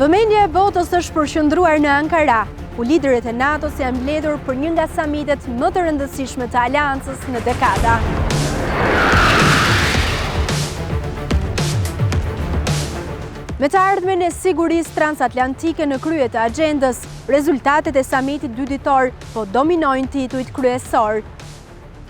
Vëmendja e botës është përqendruar në Ankara, ku liderët e NATO-s janë mbledhur për një nga samitet më të rëndësishme të aleancës në dekada. Me të ardhmen e sigurisë transatlantike në krye të agjendës, rezultatet e samitit dyditor po dominojnë titujt kryesorë.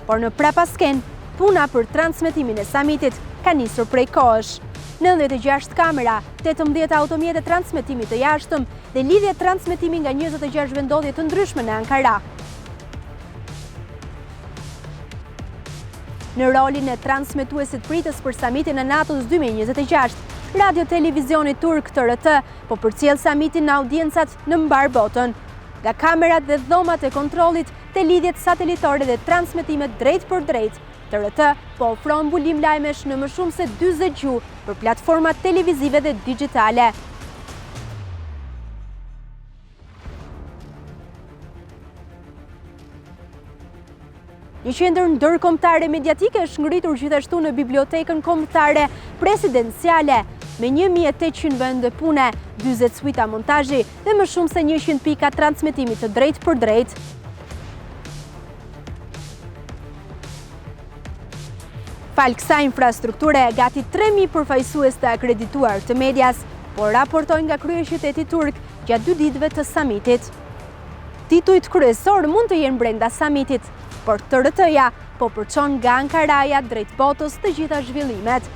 Por në prapaskenë, puna për transmetimin e samitit ka nisur prej kohësh. 96 kamera, 18 automjete transmetimi të jashtëm dhe lidhje transmetimi nga 26 vendndodhje të ndryshme në Ankara. Në rolin e transmetuesit pritës për samitin e NATO-s 2026, Radio Televizioni Turk TRT po përcjell samitin në audiencat në mbarë botën. Nga kamerat dhe dhomat e kontrollit te lidhjet satelitore dhe transmetimet drejtpërdrejt, TRT po ofron mbulim lajmesh në më shumë se 40 gjuhë për platformat televizive dhe dixhitale. Një qendër ndërkombëtare mediatike është ngritur gjithashtu në Bibliotekën Kombëtare Presidenciale, me 1800 vende pune, 40 suita montazhi dhe më shumë se 100 pika transmetimi të drejtpërdrejtë. Falë kësaj infrastrukture, gati 3.000 përfaqësues të akredituar të medias po raportojnë nga kryeqyteti turk gjatë dy ditëve të samitit. Titujt kryesorë mund të jenë brenda samitit, por TRT-ja po përçon nga Ankaraja drejt botës të gjitha zhvillimet.